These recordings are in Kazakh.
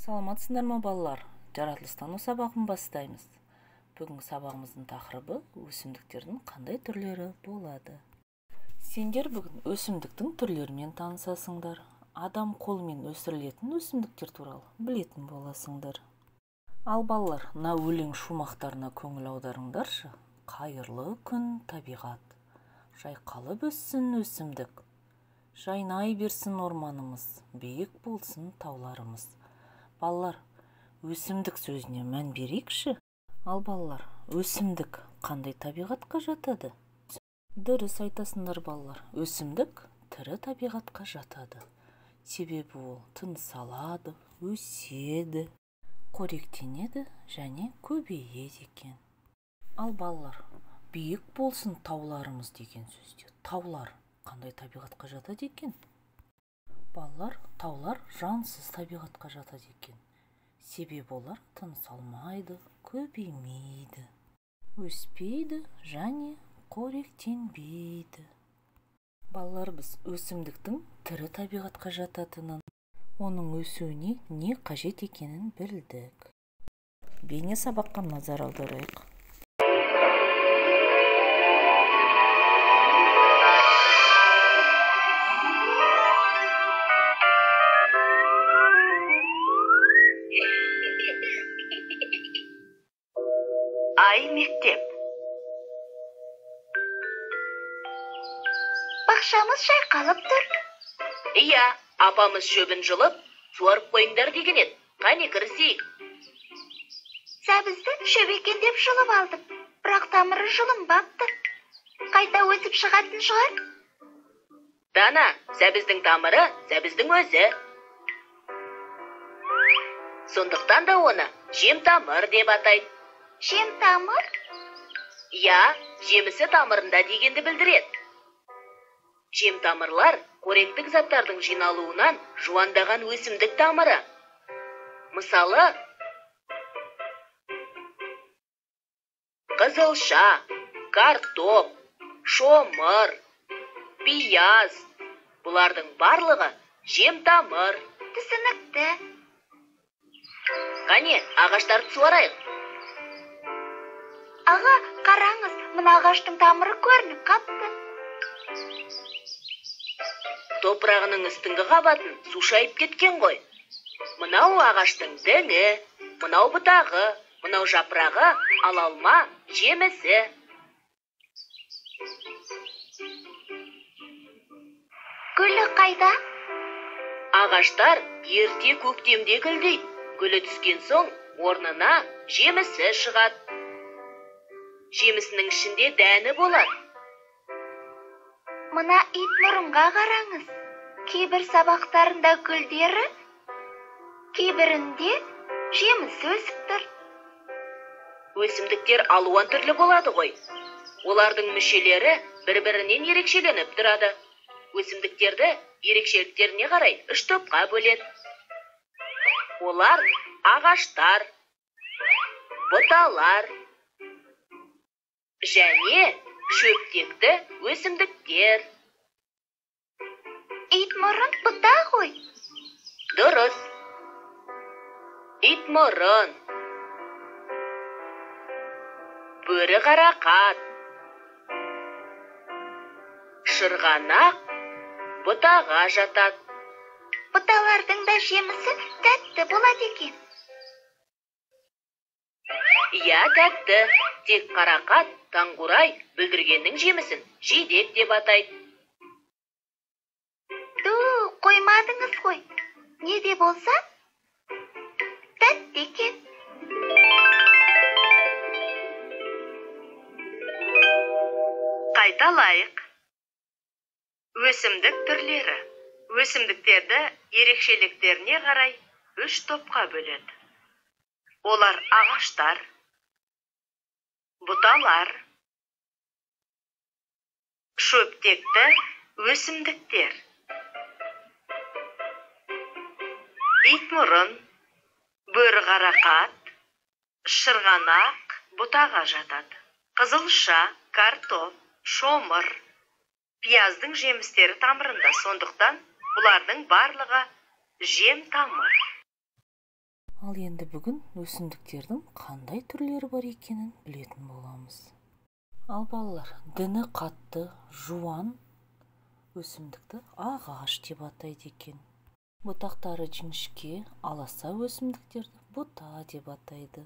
Саламатсыңдар ма, балалар? Жаратылыстану сабағын бастаймыз. Бүгінгі сабағымыздың тақырыбы өсімдіктердің қандай түрлері болады. Сендер бүгін өсімдіктің түрлерімен танысасыңдар. Адам қолымен өсірілетін өсімдіктер туралы білетін боласыңдар. Ал балалар, мына өлең шумақтарына көңіл аударыңдаршы. Қайырлы күн табиғат. Жайқалып өссін өсімдік. Жайнай берсін орманымыз, биік болсын тауларымыз. Балалар, өсімдік сөзіне мән берейікші. Ал балалар, өсімдік қандай табиғатқа жатады? Дұрыс айтасыңдар, балалар. Өсімдік тірі табиғатқа жатады. Себебі ол тыныс алады, өседі, қоректенеді және көбейеді екен. Ал балалар, биік болсын тауларымыз деген сөзде таулар қандай табиғатқа жатады екен? Балалар, таулар жансыз табиғатқа жатады екен. Себебі олар тыныс алмайды, көбеймейді, өспейді және қоректенбейді. Балалар, біз өсімдіктің тірі табиғатқа жататынын, оның өсуіне не қажет екенін білдік. Бейне сабаққа назар аударайық. Ай мектеп. Бақшамыз шайқалып тұр. Иә, апамыз шөбін жұлып, суарып қойыңдар деген еді. Қане кірісейік. Сәбізді шөп екен деп жұлып алдым, бірақ тамыры жұлынбапты. Қайта өсіп шығатын шығар. Дана, сәбіздің тамыры сәбіздің өзі. Сондықтан да оны жем тамыр деп атайды. Жем тамыр? Иә, жемісі тамырында дегенді білдіреді. Жем тамырлар қоректік заттардың жиналуынан жуандаған өсімдік тамыры. Мысалы, қызылша, картоп, шомыр, пияз. Бұлардың барлығы жем тамыр. Түсінікті. Қане, ағаштарды суарайық. Аға, қараңыз, мына ағаштың тамыры көрініп қапты. Топырағының үстіңгі қабатын су шайып кеткен ғой. Мынау ағаштың діңі, мынау бұтағы, мынау жапырағы, ал алма жемісі. Гүлі қайда? Ағаштар ерте көктемде гүлдейді. Гүлі түскен соң орнына жемісі шығады. Жемісінің ішінде дәні болады. Мына ит мұрынға қараңыз. Кейбір сабақтарында гүлдері, кейбірінде жемісі өсіп тұр. Өсімдіктер алуан түрлі болады ғой. Олардың мүшелері бір-бірінен ерекшеленіп тұрады. Өсімдіктерді ерекшеліктеріне қарай үш топқа бөледі. Олар ағаштар, бұталар және шөптекті өсімдіктер. Ит мұрын бұта ғой. Дұрыс. Ит мұрын, бөрі қарақат, шырғанақ бұтаға жатады. Бұталардың да жемісі тәтті болады екен. Иә, тәтті. Тек қарақат, таңқурай, бүлдіргеннің жемісін жидек деп атайды. Ду, қоймадыңыз ғой. Не де болса, тәтті екен. Қайталайық. Өсімдік түрлері. Өсімдіктерді ерекшеліктеріне қарай үш топқа бөледі. Олар ағаштар, бұталар, шөптекті өсімдіктер. Итмұрын, бөрі қарақат, шырғанақ бұтаға жатады. Қызылша, картоп, шомыр, пияздың жемістері тамырында, сондықтан бұлардың барлығы жем тамыр. Ал енді бүгін өсімдіктердің қандай түрлері бар екенін білетін боламыз. Ал балалар, діні қатты, жуан өсімдікті ағаш деп атайды екен. Бұтақтары жіңішке, аласа өсімдіктерді бұта деп атайды.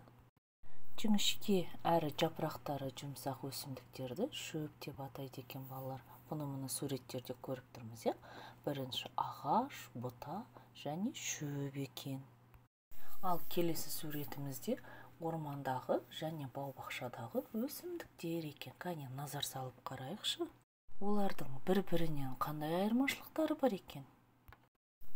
Жіңішке әрі жапырақтары жұмсақ өсімдіктерді шөп деп атайды екен балалар. Бұны мына суреттерде көріп тұрмыз, иә? Бірінші ағаш, бұта және шөп екен. Ал келесі суретімізде ормандағы және бау-бақшадағы өсімдіктер екен. Кәне, назар салып қарайықшы. Олардың бір-бірінен қандай айырмашылықтары бар екен?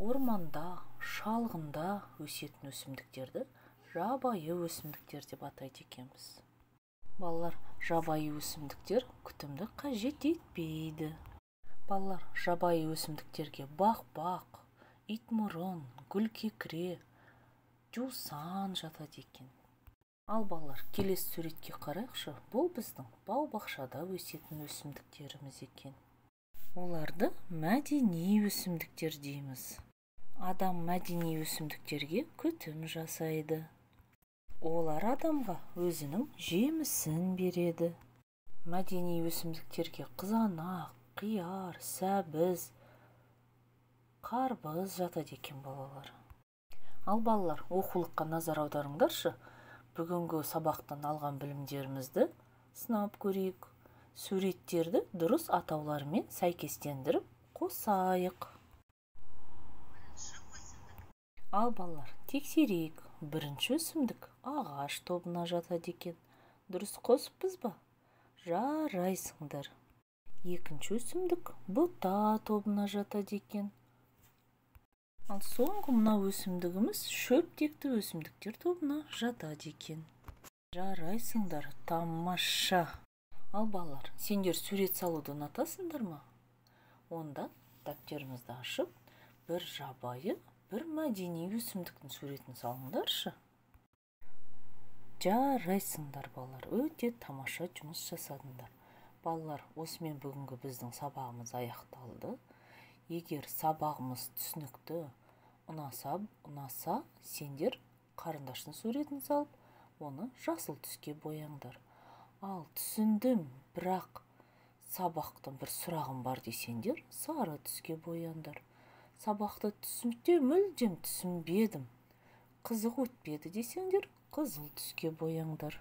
Орманда, шалғында өсетін өсімдіктерді жабайы өсімдіктер деп атайды екенбіз. Балалар, жабайы өсімдіктер күтімді қажет етпейді. Балалар, жабайы өсімдіктерге бақбақ, итмұрын, гүлкекре, жусан жатады екен. Ал балалар, келесі суретке қарайықшы. Бұл біздің бау-бақшада өсетін өсімдіктеріміз екен. Оларды мәдени өсімдіктер дейміз. Адам мәдени өсімдіктерге күтім жасайды. Олар адамға өзінің жемісін береді. Мәдени өсімдіктерге қызанақ, қияр, сәбіз, қарбыз жатады екен балалар. Ал балалар, оқулыққа назар аударыңдаршы. Бүгінгі сабақтан алған білімдерімізді сынап көрейік. Суреттерді дұрыс атаулармен сәйкестендіріп қосайық. Ал балалар, тексерейік. Бірінші өсімдік ағаш тобына жатады екен. Дұрыс қосыппыз ба? Жарайсыңдар. Екінші өсімдік бұта тобына жатады екен. Ал соңғы мына өсімдігіміз шөптекті өсімдіктер тобына жатады екен. Жарайсыңдар, тамаша. Ал балалар, сендер сурет салуды ұнатасыңдар ма? Онда дәптерімізді ашып, бір жабайы, бір мәдени өсімдіктің суретін салыңдаршы. Жарайсыңдар, балалар, өте тамаша жұмыс жасадыңдар. Балалар, осымен бүгінгі біздің сабағымыз аяқталды. Егер сабағымыз түсінікті, ұнаса, сендер қарындаштың суретін салып, оны жасыл түске бояңдар. Ал түсіндім, бірақ сабақтан бір сұрағым бар десеңдер, сары түске бояңдар. Сабақты түсінікте мүлдем түсінбедім, қызық өтпеді десеңдер, қызыл түске бояңдар.